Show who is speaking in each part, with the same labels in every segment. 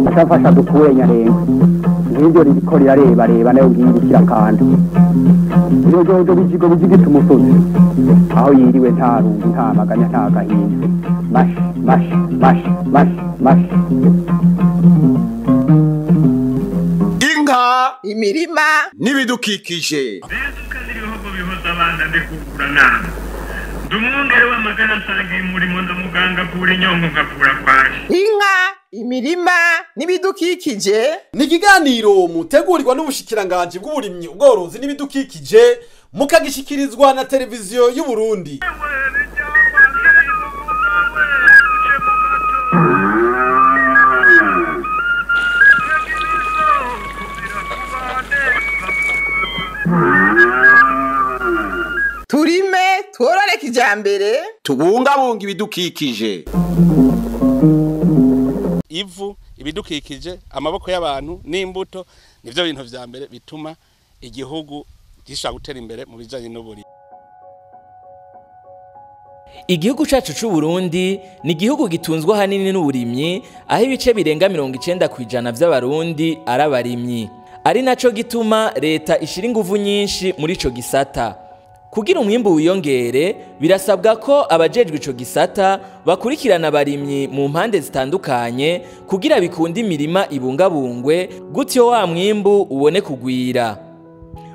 Speaker 1: Ashafasha dukure nyarenga ngiryo ririko rirareba reba nayo ngiyi kirakanda iyo bijigo bijigita umusozi aho yiriwe nta rungu nta maganya nta gahinda mash mash mash mash mash
Speaker 2: inka
Speaker 3: imirima
Speaker 2: n'ibidukikije
Speaker 4: Dumwongere w'amagana nsangiye umurimo ndamuganga kura inyongo ngakura kwaje.
Speaker 3: Inka, imirima n'ibidukikije
Speaker 5: ni ikiganiro mutegurirwa n'ubushikiranganje bw'uburimyi ubworozi n'ibidukikije mukagishikirizwa na televiziyo y'u Burundi.
Speaker 3: Turime tworore kijambere
Speaker 2: tubungabunga ibidukikije.
Speaker 6: Ivu ibidukikije amaboko y'abantu n'imbuto nivyo bintu vya mbere bituma igihugu gishobora gutera imbere mu bijanye n'uburimyi.
Speaker 7: Igihugu cacu c'u Burundi ni igihugu gitunzwe hanini n'uburimyi aho ibice birenga 90% vy'abarundi arabarimyi. Ari naco gituma leta ishira inguvu nyinshi muri ico gisata. Kugira umwimbu wiyongere birasabwa ko abajejwe ico gisata bakurikirana abarimyi mu mpande zitandukanye kugira bikunde imirima ibungabungwe gutyo wa mwimbu ubone kugwira.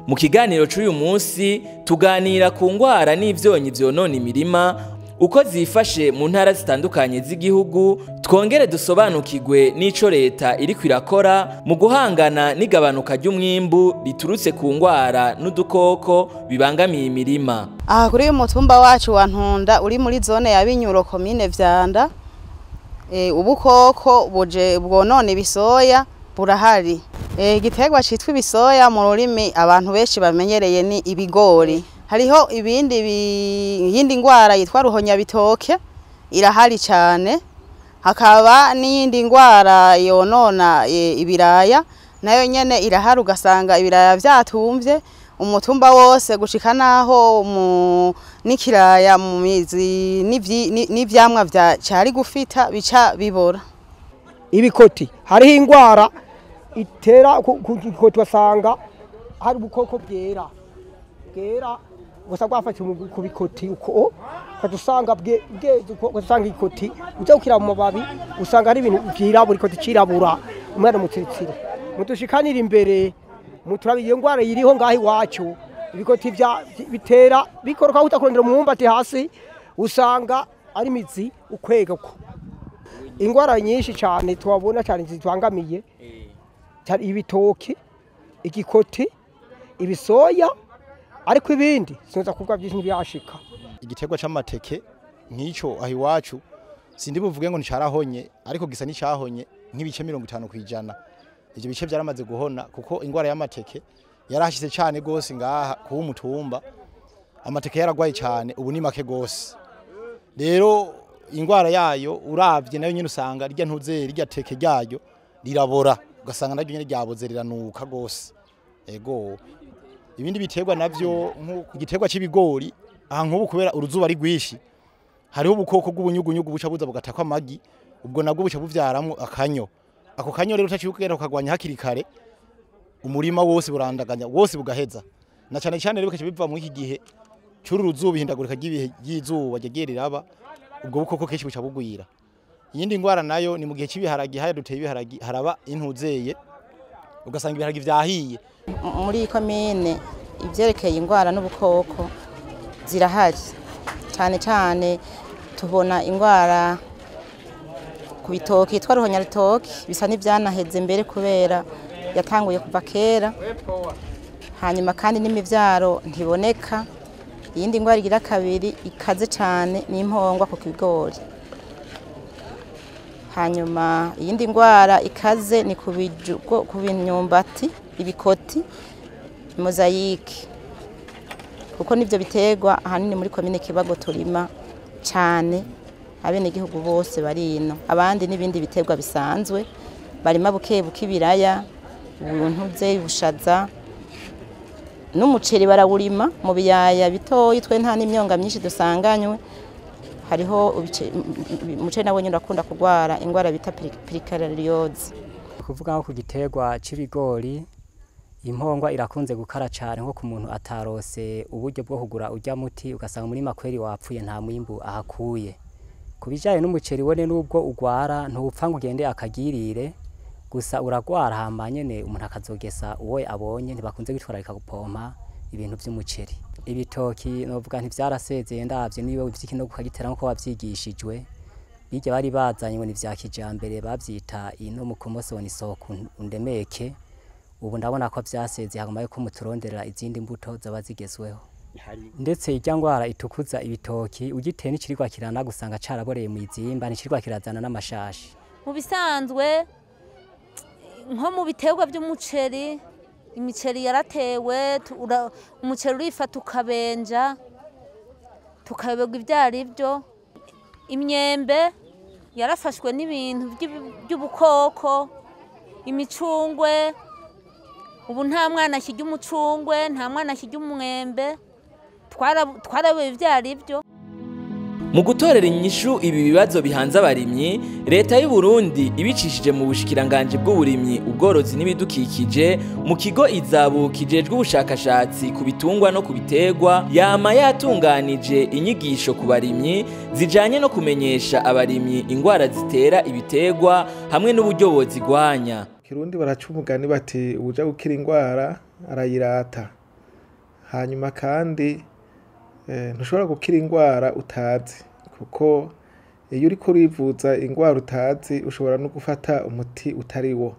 Speaker 7: Mu kiganiro c'uyu munsi tuganira ku ngwara n'ivyonyi vyonona imirima uko zifashe mu ntara zitandukanye z'igihugu, twongere dusobanukirwe n'ico leta iriko irakora mu guhangana n'igabanuka ry'umwimbu riturutse ku ngwara n'udukoko bibangamiye imirima.
Speaker 8: Aha kuri uyu mutumba wacu wa Ntunda uri muri zone ya Binyuro komine Vyanda, ubukoko buje bwonona ibisoya burahari. Igiterwa citwa ibisoya mu rurimi abantu benshi bamenyereye ni ibigori. Hariho ibindi iyindi ngwara yitwa ruhonyabitoke irahari cyane, hakaba n'iyindi ngwara yonona ibiraya nayo nyene irahari, ugasanga ibiraya vyatumvye umutumba wose gushika naho n'ikiraya mu mizi n'ivyamwa vya cari gufita bica bibora.
Speaker 9: Ibikoti hariho ingwara itera ku gikoti wasanga hari ubukoko bwera bwera gusa gwafashe ku bikoti uko ukadusanga bweze ugasanga ikoti uza ukira mu mababi usanga ari ibintu vyirabura, ikoti cirabura umwana mutsiritsire. Mutushikanira imbere muturabe iyo ngwara iriho ngaho iwacu, ibikoti vya bitera bikoroka utakurondera umwumbati hasi usanga ari mizi ukwega uko. Ingwara nyinshi cyane twabona cyane zitwangamiye ibitoki, igikoti, ibisoya, ariko ibindi sinza kuvuga byinshi byashika.
Speaker 10: Igiterwa c'amateke nk'ico aho iwacu sindi buvuge ngo nticarahonye, ariko gisa n'icyahonye nk'ibice 50%. Ivyo bice byaramaze guhona kuko ingwara y'amateke yarahashitse cyane gose ngaha ku mutumba. Amateke yaragwaye cyane ubu ni make gose. Rero ingwara yayo uravye nayo nyine usanga rirya ntuzeri rirya teke ryayo rirabora, ugasanga naryo nyine ryaboze riranuka gose. Ego ibindi biterwa navyo nk'igiterwa c'ibigori aha nk'ubu kubera uruzuba ari rwishi hariho ubukoko bw'ubunyugunyugu buca buza bugatakwa amagi, ubwo nabwo buca buvyaramwo akanyo. Ako kanyo rero utaciye ukagwanya hakiri kare umurima wose burandaganya wose bugaheza. Na cyane cyane rero bikaca biva mu iki gihe c'uru ruzuba ihindagurika ry'ibihe ry'izuba ryagiye riraba, ubwo bukoko kenshi buca bugwira. Iyindi ngwara nayo ni mu gihe cy'ibiharagi, haya duteye ibiharagi haraba intuzeye ugasanga ibiharagi vyahiye.
Speaker 11: Muri komine ivyerekeye ingwara n'ubukoko zirahari cyane cyane tubona ingwara ku bitoki yitwa ruhonyabitoki bisa n'ivyanaheze mbere kubera yatanguye kuva kera, hanyuma kandi n'imivyaro ntiboneka. Iyindi ngwara igira kabiri ikaze cyane ni impongwa ku kibigori. Hanyuma iyindi ngwara ikaze ni ku binyumbati, ibikoti, mozayike, kuko nivyo biterwa ahanini muri komine Kibago turima cyane, abenegihugu bose barino. Abandi n'ibindi biterwa bisanzwe barima buke buke, ibiraya, ubuntuze, ubushaza n'umuceri barawurima mu biyaya bitoyi, twe nta n'imyonga myinshi dusanganywe. Hariho umuceri nawo nyine urakunda kugwara ingwara bita pirikarariyoze.
Speaker 12: Kuvuga nko ku giterwa c'ibigori, impongwa irakunze gukara cyane nko ku muntu atarose uburyo bwo kugura ujya muti, ugasanga muri makweri wapfuye nta mwimbu ahakuye. Ku bijyanye n'umuceri wone, n'ubwo ugwara ntupfa ngo ugende akagirire, gusa uragwara hama nyene umuntu akazogesa uwo abonye. Ntibakunze kwitwararika gupompa ibintu by'umuceri. Ibitoki novuga ntivyarasezeye, ndavye niba ivy'ikinogo ukagitera nkuko wavyigishijwe. Bijya bari bazanye ngo ni vya kijambere, bavyita ino mu kumoso ni soko undemeke. Ubu ndabona ko vyasezeye, haguma yuko muturonderera izindi mbuto zaba zigezweho. Ndetse irya ngwara itukuza ibitoki, ugiteye n'ikirigwa kirana gusanga caraboreye mu izimba, n'ikirigwa kirazana n'amashashi.
Speaker 13: Mu bisanzwe nko mu biterwa by'umuceri, imiceri yaratewe, umuceri urifata ukabenja, tukayoberwa ibyo ari byo. Imyembe yarafashwe n'ibintu by'ubukoko, imicungwe ubu nta mwana akirya umucungwe, nta mwana akirya umwembe, twarabuye ibyo ari byo.
Speaker 7: Mu gutorera inyishu ibi bibazo bihanze abarimyi, leta y'u Burundi ibicishije mu bushikiranganje bw'uburimyi, ubworozi n'ibidukikije, mu kigo Izabu kijejwe ubushakashatsi ku bitungwa no ku biterwa, yama yatunganije inyigisho ku barimyi zijanye no kumenyesha abarimyi ingwara zitera ibiterwa hamwe n'uburyo bozigwanya.
Speaker 14: Kirundi baraca umugani bati uja gukira ingwara arayirata. Hanyuma kandi ntushobora gukira ingwara utazi, kuko iyo uriko urivuza ingwara utazi ushobora no gufata umuti utari wo.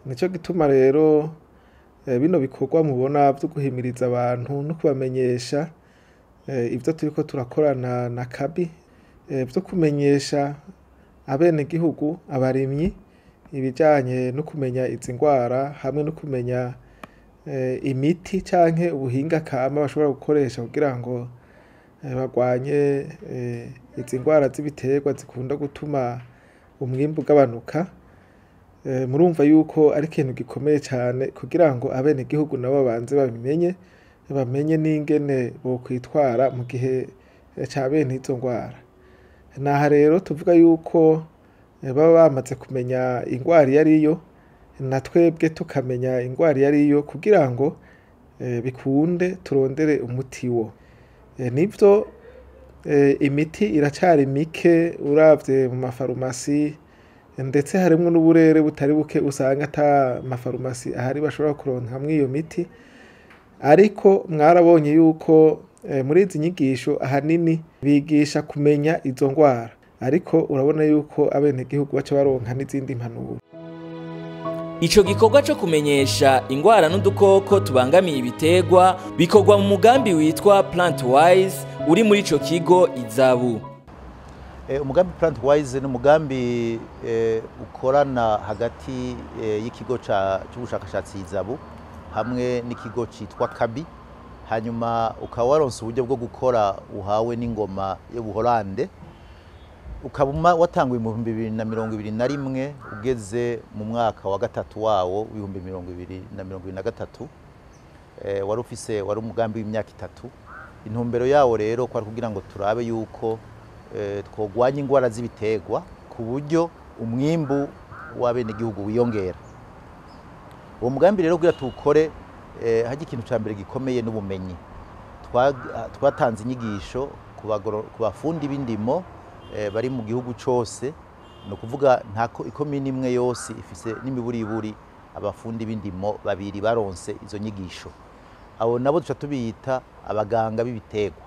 Speaker 14: Nico gituma rero bino bikorwa mubona byo guhimiriza abantu no kubamenyesha ivyo turiko turakorana na Kabi, byo kumenyesha abene gihugu abarimyi ibijanye no kumenya izi ngwara hamwe no kumenya imiti canke ubuhinga kama bashobora gukoresha kugira ngo bagwanye izi ngwara z'ibiterwa zikunda gutuma umwimbu ugabanuka. Murumva yuko ari ikintu gikomeye cyane kugira ngo abene gihugu nabo banze babimenye, bamenye n'ingene bokwitwara mu gihe ca bene izo ngwara. Naha rero tuvuga yuko baba bamaze kumenya ingwara iyo ariyo, na twebwe tukamenya ingwara iyo ariyo kugira ngo bikunde turondere umuti wo. Nivyo imiti iracari mike uravye mu mafarumasi, ndetse harimwo n'uburere butari buke usanga ata mafarumasi ahari bashobora kuronkamwo iyo miti. Ariko mwarabonye yuko muri izi nyigisho ahanini bigisha kumenya izo ngwara, ariko urabona yuko abenegihugu baca baronka n'izindi mpanuro.
Speaker 7: Ico gikorwa co kumenyesha ingwara n'udukoko tubangamiye ibiterwa bikorwa mu mugambi witwa Plantwise uri muri ico kigo Izabu.
Speaker 15: Umugambi Plantwise ni umugambi ukorana hagati y'ikigo c'ubushakashatsi Izabu hamwe n'ikigo citwa Kabi, hanyuma ukaba waronse uburyo bwo gukora uhawe n'ingoma y'Ubuholande, ukaba watanguye mu 2021 ugeze mu mwaka wa gatatu wawo 2023. Wari ufise wari umugambi w'imyaka itatu. Intumbero yawo rero kwari kugira ngo turabe yuko twogwanya ingwara z'ibiterwa ku buryo umwimbu w'abenegihugu wiyongera. Uwo mugambi rero kugira tuwukore, hajya ikintu ca mbere gikomeye n'ubumenyi. Twatanze inyigisho ku bafundi b'indimo bari mu gihugu cose, no kuvuga ntako ikomine imwe yose ifise n'imiburiburi abafundi b'indimo babiri baronse izo nyigisho. Abo nabo duca tubita abaganga b'ibiterwa.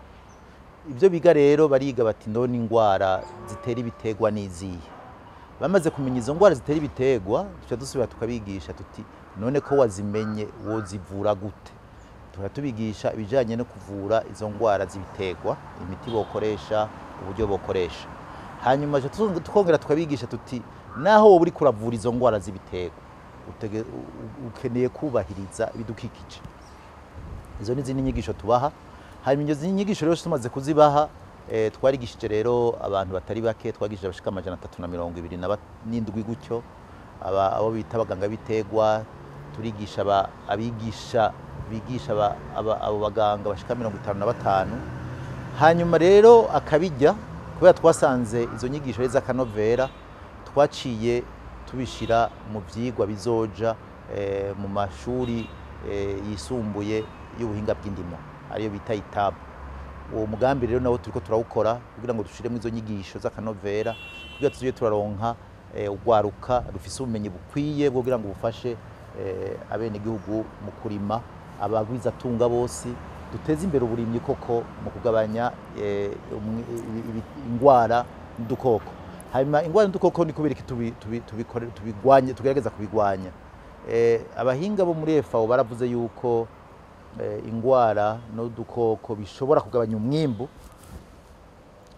Speaker 15: Ibyo biga rero bariga bati none ingwara zitera ibiterwa n'izihe. Bamaze kumenya izo ngwara zitera ibiterwa, duca dusubira tukabigisha tuti none ko wazimenye wozivura gute. Tuba tubigisha ibijanye no kuvura izo ngwara z'ibiterwa, imiti bokoresha, uburyo bokoresha. Hanyuma tukongera tukabigisha tuti naho wowe uriko uravura izo ngwara z'ibiterwa ukeneye kubahiriza ibidukikije. Izo ni izindi nyigisho tubaha. Hanyuma izo nyigisho rero tumaze kuzibaha, twarigishije rero abantu batari bake, twagishije abashika 327 gutyo, abo bita abaganga b'ibiterwa, turigisha abigisha bigisha abo baganga bashika 55. Hanyuma rero akabijya Kubera twasanze izo nyigisho ari z'akanovera, twaciye tubishira mu vyigwa bizoja mu mashuri yisumbuye y'ubuhinga bw'indimo, ariyo bita ITAB. Uwo mugambi rero nawo turiko turawukora kugira ngo dushiremo izo nyigisho z'akanovera, kugira tuzije turaronka urwaruka rufise ubumenyi bukwiye bwo kugira ngo bufashe abenegihugu mu kurima, abagwizatunga bose, duteze imbere uburimyi koko mu kugabanya ingwara n'udukoko. Hanyuma ingwara n'udukoko ni kubera iki tubigwanye, tugerageza kubigwanya? Abahinga bo muri FAO baravuze yuko ingwara n'udukoko bishobora kugabanya umwimbu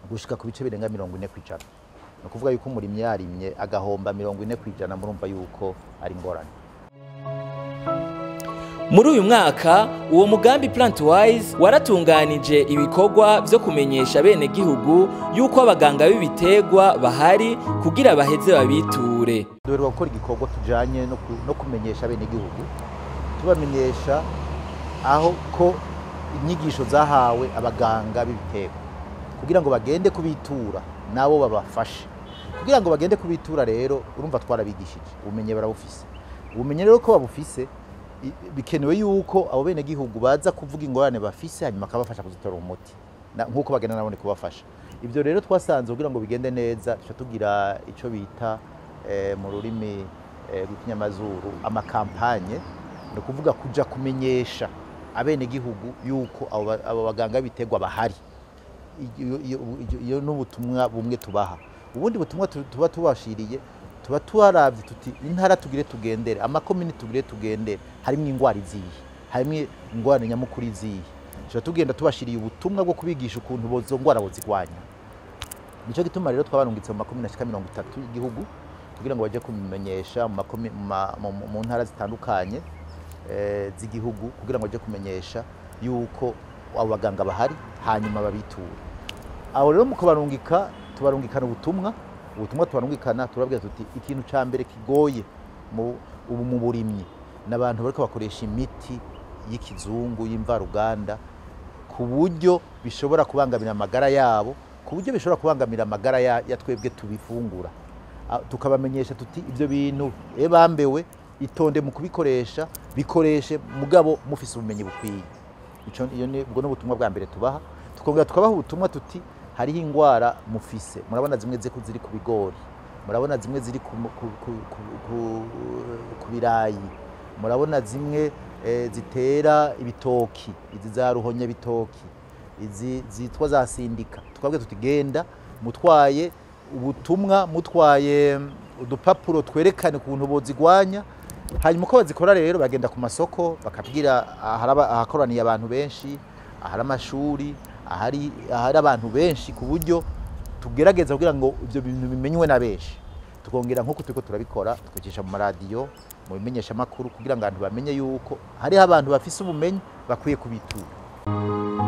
Speaker 15: gushika ku bice birenga 40%. Ni ukuvuga yuko umurimyi yarimye agahomba 40%, murumva yuko ari ingorane.
Speaker 7: Muri uyu mwaka uwo mugambi Plantwise waratunganije ibikorwa vyo kumenyesha bene gihugu yuko abaganga b'ibiterwa bahari kugira baheze babiture.
Speaker 15: Duheruka gukora igikorwa kijanye no kumenyesha bene gihugu, tubamenyesha aho ko inyigisho zahawe abaganga b'ibiterwa kugira ngo bagende kubitura nabo babafashe. Kugira ngo bagende kubitura rero urumva twarabigishije, ubumenyi barabufise. Ubumenyi rero ko babufise, bikenewe yuko abo bene gihugu baza kuvuga ingorane bafise, hanyuma akabafasha kuzitora umuti nkuko bagenda nabone kubafasha. Ivyo rero twasanze kugira ngo bigende neza tuca tugira ico bita mu rurimi rw'ikinyamazuru amakampanye, ni ukuvuga kuja kumenyesha abene gihugu yuko abo baganga b'ibiterwa bahari. Iyo n'ubutumwa bumwe tubaha. Ubundi butumwa tuba tubashiriye, tuba tuharavye tuti intara tugire tugendere, amakomini tugire tugendere, harimwo ingwara izihe, harimwo ingwara nyamukuru izihe. Tuba tugenda tubashiriye ubutumwa bwo kubigisha ukuntu bozo ngwara bozigwanya. Nico gituma rero twabarungitse mu makomini ashika 30 y'igihugu kugira ngo baje kumenyesha mu makomini, mu ntara zitandukanye z'igihugu, kugira ngo baje kumenyesha yuko abo baganga bahari, hanyuma babiture. Aho rero mu kubarungika tubarungikana ubutumwa, ubutumwa tubarungikana turabwira tuti ikintu ca mbere kigoye ubu mu burimyi n'abantu bariko bakoresha imiti y'ikizungu y'imvaruganda ku buryo bishobora kubangamira amagara yabo, ku buryo bishobora kubangamira amagara ya twebwe tubifungura. Tukabamenyesha tuti ivyo bintu ebambewe itonde mu kubikoresha, bikoreshe mugabo mufise ubumenyi bukwiye. Ico iyo ni ubwo n'ubutumwa bwa mbere tubaha. Tukongera tukabaha ubutumwa tuti hariho ingwara mufise, murabona zimwe ziri ku bigori, murabona zimwe ziri ku birayi, murabona zimwe zitera ibitoki, izi za ruhonya bitoki, izi zitwa za sindika. Tukabwira tuti genda mutwaye ubutumwa, mutwaye udupapuro twerekane ukuntu bozigwanya. Hanyuma uko bazikora rero bagenda ku masoko bakabwira ahakoraniye abantu benshi, ahari amashuri, ahari abantu benshi, ku buryo tugerageza kugira ngo ibyo bintu bimenywe na benshi. Tukongera nkuko turiko turabikora tukicisha mu maradiyo, mu bimenyesha makuru, kugira ngo abantu bamenye yuko hariho abantu bafise ubumenyi bakwiye kubitura.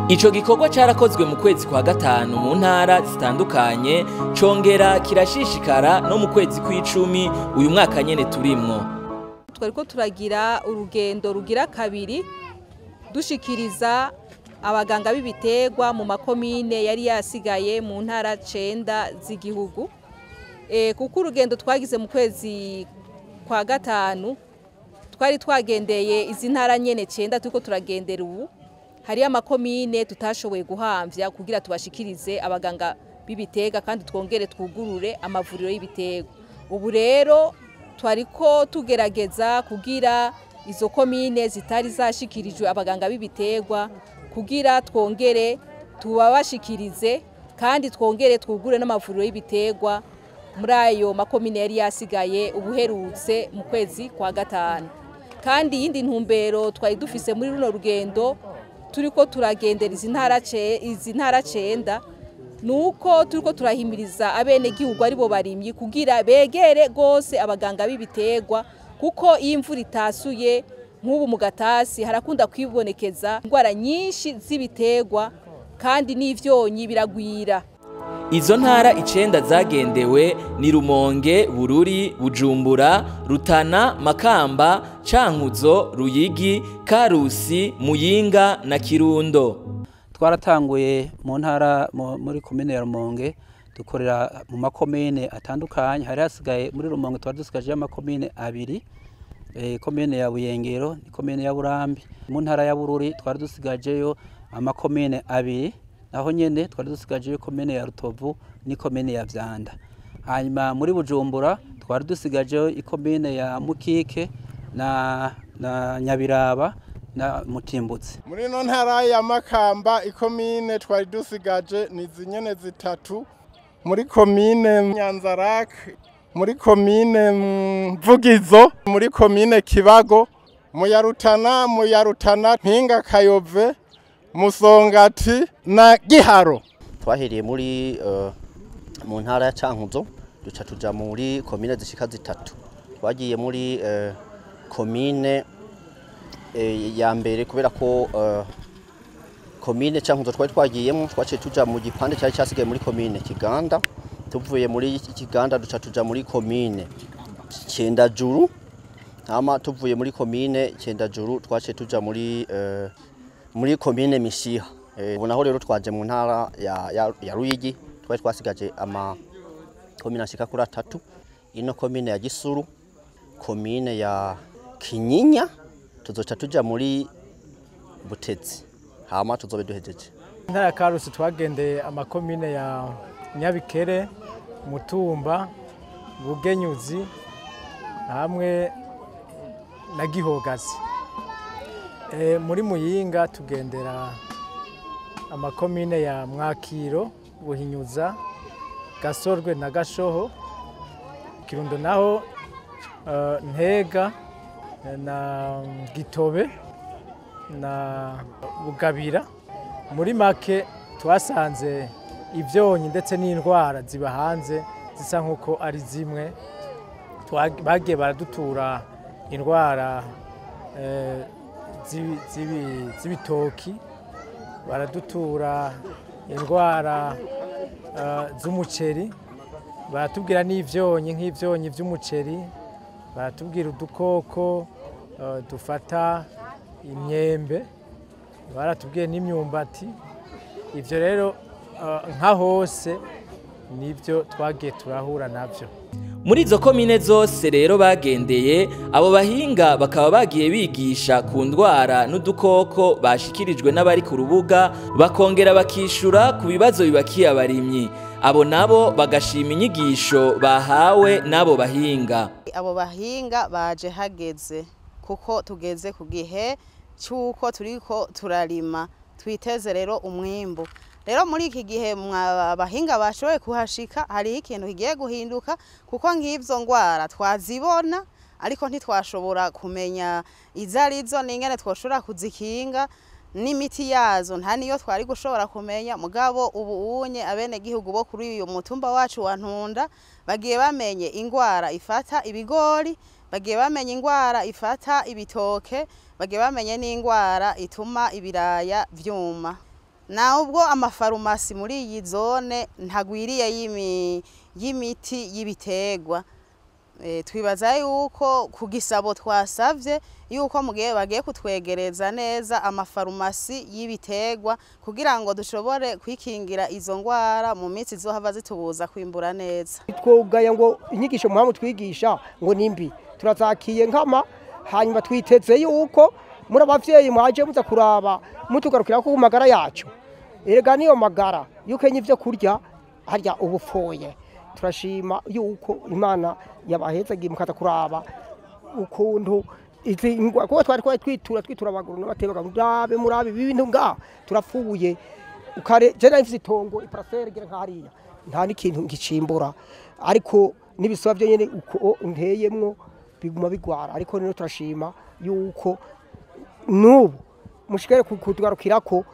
Speaker 7: Ico gikorwa carakozwe mu kwezi kwa gatanu mu ntara zitandukanye, congera kirashishikara no mu kwezi kw'icumi uyu mwaka nyene turimwo.
Speaker 16: Twariko turagira urugendo rugira kabiri dushikiriza abaganga b'ibiterwa mu makomine yari yasigaye mu ntara 9 z'igihugu. Kuko urugendo twagize mu kwezi kwa gatanu twari twagendeye izi ntara nyene 9 turiko turagendera ubu, hari amakomine tutashoboye guhamvya kugira tubashikirize abaganga b'ibitega kandi twongere twugurure amavuriro y'ibitega. Ubu rero twariko tugerageza kugira izo komine zitari zashikirijwe abaganga b'ibiterwa kugira twongere tubabashikirize kandi twongere twugure n'amavuriro y'ibiterwa muri ayo makomine yari yasigaye ubuherutse mu kwezi kwa gatanu. Kandi yindi ntumbero twari dufise muri runo rugendo turiko turagendera izi ntara 9 nuko turiko turahimiriza abene gihugu ari bo barimyi kugira begere gose abaganga b'ibiterwa, kuko iyo imvura itasuye nk'ubu mu gatasi harakunda kwibonekeza ingwara nyinshi z'ibiterwa kandi n'ivyonyi biragwira.
Speaker 7: Izo ntara 9 zagendewe ni Rumonge, Bururi, Bujumbura, Rutana, Makamba, Cankuzo, Ruyigi, Karusi, Muyinga na Kirundo.
Speaker 17: Twaratanguye mu ntara muri komine ya Rumonge, Dukorera mu makomine atandukanye. Hari hasigaye muri Rumonge twari dusigaje amakomine abiri, komine ya Buyengero ni komine ya Burambi. Mu ntara ya Bururi twari dusigajeyo amakomine abiri, naho nyene twari dusigajeyo komine ya Rutovu ni komine ya Vyanda. Hanyuma muri Bujumbura twari dusigajeyo ikomine ya Mukike na Nyabiraba na Mutimbutsi.
Speaker 18: Muri no ntara ya Makamba ikomine twari dusigaje ni zinyene zitatu, muri komine Nyanzarak, muri komine Mvugizo, muri komine Kibago, Muyarutana, Mpinga Kayove, Musongati na Giharo.
Speaker 19: Twahereye muri mu ntara ya Cankuzo duca tuja muri komine zishika zitatu. Twagiye muri komine ya mbere kubera ko komine Cankuzo twari twagiyemo, twaciye tuja mu gipande cyari cyasigaye muri komine Kiganda. Tuvuye muri Kiganda duca tuja muri komine Cendajuru. Hama tuvuye muri komine Cendajuru twaciye tuja muri komine Mishiha. Ubu naho rero twaje mu ntara ya Ruyigi, twari twasigaje ama komine ashika kuri atatu, ino komine ya Gisuru, komine ya Kinyinya, tuzoca tuja muri Butetsi, hama tuzobe duhejeje.
Speaker 20: Intara ya Karusi twagendeye amakomine ya Nyabikere, Mutumba, Bugenyuzi hamwe na Gihogazi. Muri Muyinga tugendera amakomine ya Mwakiro, Buhinyuza, Gasorwe na Gashoho. Kirundo naho Ntega na Gitobe na Bugabira. Muri make twasanze ivyonyi ndetse n'indwara ziba hanze zisa nkuko ari zimwe. Bagiye baradutura indwara z'ibitoki, baradutura indwara z'umuceri, baratubwira n'ivyonyi nk'ivyonyi vy'umuceri, baratubwira udukoko dufata imyembe, baratubwiye n'imyumbati. Ivyo rero nka hose nivyo twagiye turahura navyo.
Speaker 7: Muri izo komine zose rero bagendeye, abo bahinga bakaba bagiye bigisha ku ndwara n'udukoko bashikirijwe n'abari ku rubuga, bakongera bakishura ku bibazo bibakiye abarimyi. Abo nabo bagashima inyigisho bahawe n'abo bahinga.
Speaker 8: Abo bahinga baje hageze kuko tugeze ku gihe cy'uko turiko turarima, twiteze rero umwimbu. Rero muri iki gihe abahinga bashoboye kuhashika, hari ikintu kigiye guhinduka kuko nk'ivzo ngwara twazibona ariko ntitwashobora kumenya izarizo n'ingene twoshobora kuzikinga n'imiti yazo nta niyo twari gushobora kumenya. Mugabo ubu unye abene gihugu bo kuri uyu mutumba wacu wa Ntunda bagiye bamenye ingwara ifata ibigori, bagiye bamenye ingwara ifata ibitoke, bagiye bamenye n'ingwara ituma ibiraya vyuma. Na ubwo amafarumasi muri iyi zone ntagwiriye y'imiti y'ibiterwa. Twibaza yuko ku gisabo twasavye yuko mugiye bagiye kutwegereza neza amafarumasi y'ibiterwa kugira ngo dushobore kwikingira izo ngwara mu minsi izohava zitubuza kwimbura neza.
Speaker 9: Twogaya ngo inyigisho muhamu twigisha ngo nimbi turazakiye nkama, hanyuma twiteze yuko muri abavyeyi mwaje muza kuraba mutugarukira ko magara yacu. Erega niyo magara yuko enye ivyo kurya harya ubupfoye. Turashima yuko Imana yabahezagiye mukaza kuraba ukuntu izi ngwa kuko twari twitura abaguru n'abatebaga murabe murabe ibintu nga turapfuye. Ukare je nafise itongo iparcelle gira nka hariya nta n'ikintu ngicimbura, ariko n'ibisoba byo nyene uko nteyemwo biguma bigwara. Ariko rero turashima yuko nubu mushikere kutugarukirako.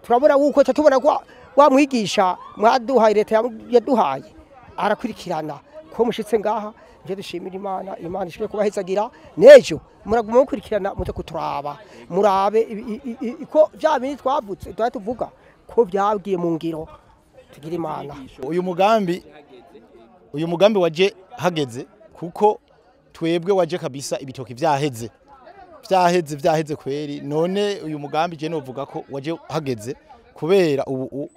Speaker 9: Turabona uko tubona ko wa mwigisha mwaduhaye leta yaduhaye arakurikirana ko mushitse ngaha. Nje dushimira Imana, Imana ishike kubahezagira nejo muraguma mukurikirana muze kuturaba murabe iko bya bindi twavutse twari tuvuga ko byabwiye mu ngiro. Tugira Imana.
Speaker 10: Uyu mugambi waje hageze kuko twebwe waje kabisa ibitoki vyaheze vyaheze kweri. None uyu mugambi je novuga ko waje hageze kubera ubu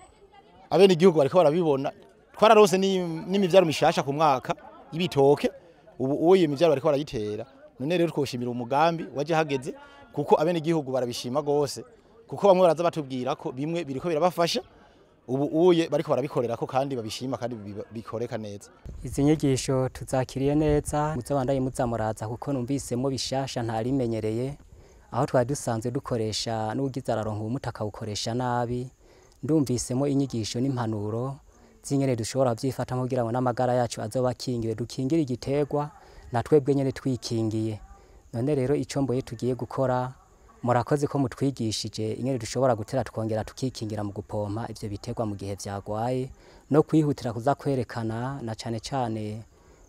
Speaker 10: abene igihugu bariko barabibona. Twararose n'imivyaro mishasha ku mwaka y'ibitoke, ubu uye imivyaro bariko barayitera. None rero twoshimira umugambi waje hageze, kuko abene gihugu barabishima gose, kuko bamwe baraza batubwira ko bimwe biriko birabafasha, ubu uye bariko barabikorera ko kandi babishima kandi bikoreka neza.
Speaker 12: Izi nyigisho tuzakiriye neza, muzabandaye muzamuraza kuko numvisemo bishasha ntarimenyereye, aho twari dusanzwe dukoresha n'ugize araronka umutaka ukoresha nabi. Ndumvisemo inyigisho n'impanuro zingene dushobora byifata kugira ngo n'amagara yacu azoba akingiwe, dukingire igiterwa na twebwe nyene twikingiye. None rero ico mboye tugiye gukora, murakoze ko mutwigishije ingene dushobora gutera twongera tukikingira mu gupompa ivyo biterwa mu gihe vyagwaye, no kwihutira kuza kwerekana na cane cane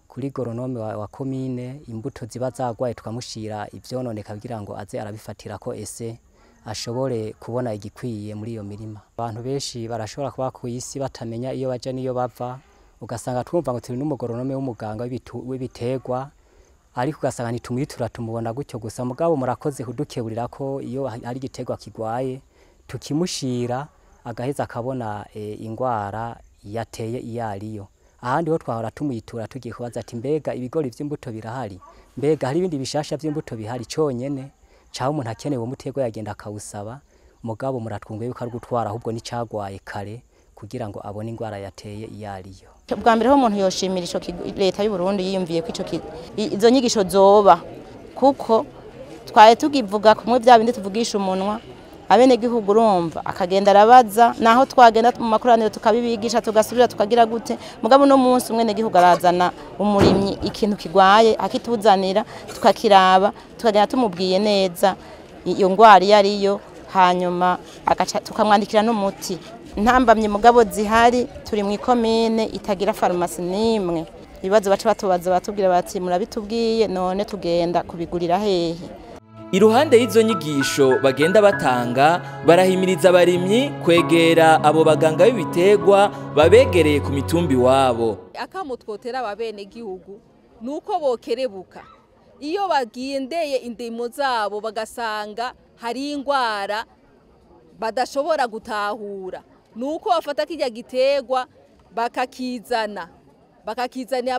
Speaker 12: kuri goronome wa komine imbuto ziba zagwaye, tukamushira ivyononeka kugira ngo aze arabifatira ko ese ashobore kubona igikwiye muri iyo mirima. Abantu benshi barashobora kuba ku isi batamenya iyo baja niyo bava, ugasanga twumva ngo turi n'umugoronome w'umuganga w'ibiterwa, ariko ugasanga ntitumwitura tumubona gutyo gusa. Mugabo murakoze kudukeburira ko iyo hari igiterwa kigwaye tukimushira agaheza akabona ingwara yateye iyo ariyo. Ahandi ho twahora tumwitura tugiye kubaza ati mbega ibigori vy'imbuto birahari, mbega hari ibindi bishasha vy'imbuto bihari conyene caho umuntu akeneye uwo mutego yagenda akawusaba. Mugabo muratwunguye yuko ari gutwara ahubwo n'icagwaye kare kugira ngo abone ingwara yateye iyo ariyo.
Speaker 11: Bwa mbere ho umuntu yoshimira ico leta y'u Burundi yiyumviye ko ico izo nyigisho zoba, kuko twaye tugivuga kumwe bya bindi tuvugisha umunwa abene gihugu urumva akagenda arabaza, naho twagenda mu makoraniro tukabibigisha tugasubira tukagira gute. Mugabo no munsi umwe gihugu arazana umurimyi ikintu kigwaye akituzanira tukakiraba tukagenda tumubwiye neza iyo ngwara iyo ariyo, hanyuma tukamwandikira n'umuti. Ntambamye mugabo zihari, turi mu ikomine itagira farumasi nimwe. Ibibazo baca batubaza batubwira bati murabitubwiye none tugenda kubigurira hehe?
Speaker 7: Iruhande y'izo nyigisho bagenda batanga, barahimiriza abarimyi kwegera abo baganga b'ibiterwa babegereye ku mitumbi wabo.
Speaker 16: Akamo twotera ababene gihugu nuko bokerebuka iyo bagendeye indimo zabo bagasanga hari ingwara badashobora gutahura, nuko bafata kijya giterwa bakakizana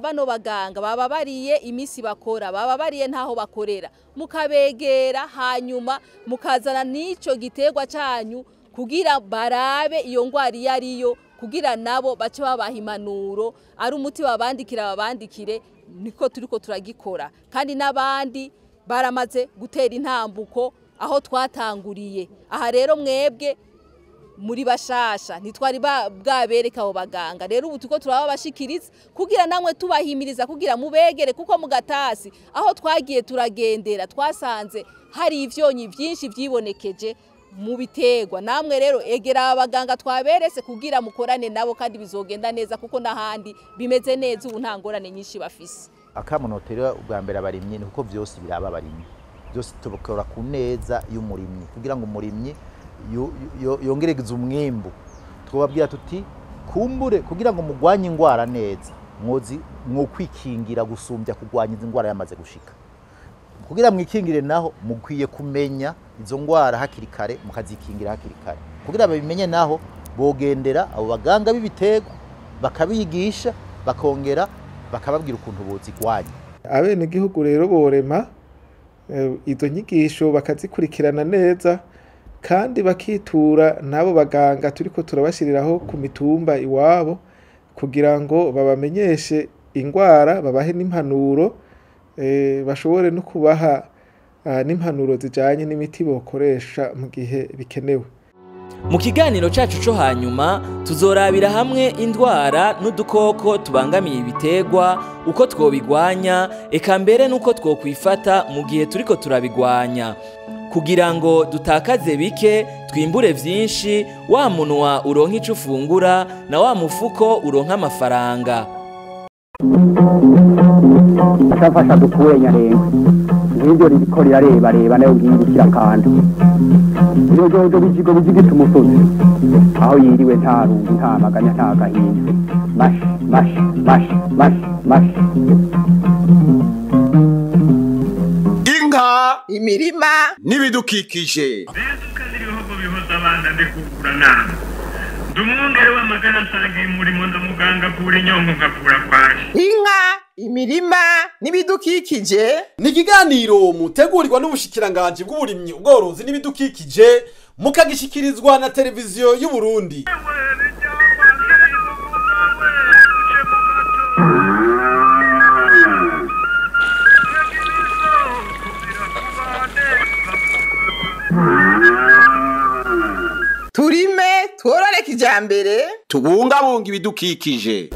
Speaker 16: bano baganga baba bariye imisi bakora, baba bariye ntaho bakorera, mukabegera hanyuma mukazana n'ico giterwa canyu kugira barabe iyo ngwara iyo ariyo, kugira nabo bace babaha impanuro, ari umuti babandikira babandikire. Niko turiko turagikora kandi n'abandi baramaze gutera intambuko aho twatanguriye. Aha rero mwebwe muri bashasha ntitwari bwabereka abo baganga, rero ubu tuko turababashikiriza kugira namwe tubahimiriza kugira mubegere, kuko mu gatasi aho twagiye turagendera twasanze hari ivyonyi byinshi vyibonekeje mu biterwa. Namwe rero egera abaganga twaberese kugira mukorane nabo kandi bizogenda neza, kuko nahandi bimeze neza ubu nta ngorane nyinshi bafise.
Speaker 15: Akamunotera ubwa mbere abarimyi ni kuko vyose biraba abarimyi, byose tubikora ku neza y'umurimyi kugira ngo umurimyi yongereze umwimbu. Twababwira tuti kumbure kugira ngo mugwanye ingwara neza mwozi mwokwikingira gusumbya kugwanya izi ngwara yamaze gushika. Kugira mwikingire naho mukwiye kumenya izo ngwara hakiri kare mukazikingira hakiri kare. Kugira babimenye naho bogendera abo baganga b'ibiterwa bakabigisha bakongera bakababwira ukuntu bozigwanya.
Speaker 14: Abene gihugu rero borema izo nyigisho bakazikurikirana neza kandi bakitura nabo baganga turiko turabashiriraho ku mitumba iwabo kugira ngo babamenyeshe ingwara, babahe n'impanuro, bashobore no kubaha n'impanuro zijanye n'imiti bokoresha mu gihe bikenewe.
Speaker 7: Mu kiganiro cacu co hanyuma tuzorabira hamwe indwara n'udukoko tubangamiye ibiterwa, uko twobigwanya, eka mbere nuko twokwifata mu gihe turiko turabigwanya, kugira ngo dutakaze bike twimbure vyinshi, wa munwa uronka ico ufungura na wa mufuko uronka amafaranga.
Speaker 1: Ashafasha dukure Nyarengwe, ngiryo ririko rirarebareba nayo ngiyi ikirakanda. Ibijojo bijigo bijigita umusozi, aho yiriwe nta rungu nta maganya nta gahinda. Mashi mashi mashi mashi mashi.
Speaker 2: Inka,
Speaker 3: imirima
Speaker 2: n'ibidukikije.
Speaker 4: Ibihogo bihoza abana ndikukura nama. Ndi umwungere w'amagara nsangiye umurimo, ndamuganga avura inyongo nkavura kwaje.
Speaker 3: Inka, imirima n'ibidukikije.
Speaker 5: Ni ikiganiro mutegurirwa n'ubushikiranganji bw'uburimyi, ubworozi n'ibidukikije, mukagishikirizwa na Televiziyo y'u Burundi.
Speaker 3: Turime, tworore kijambere.
Speaker 2: Tubungabunga ibidukikije.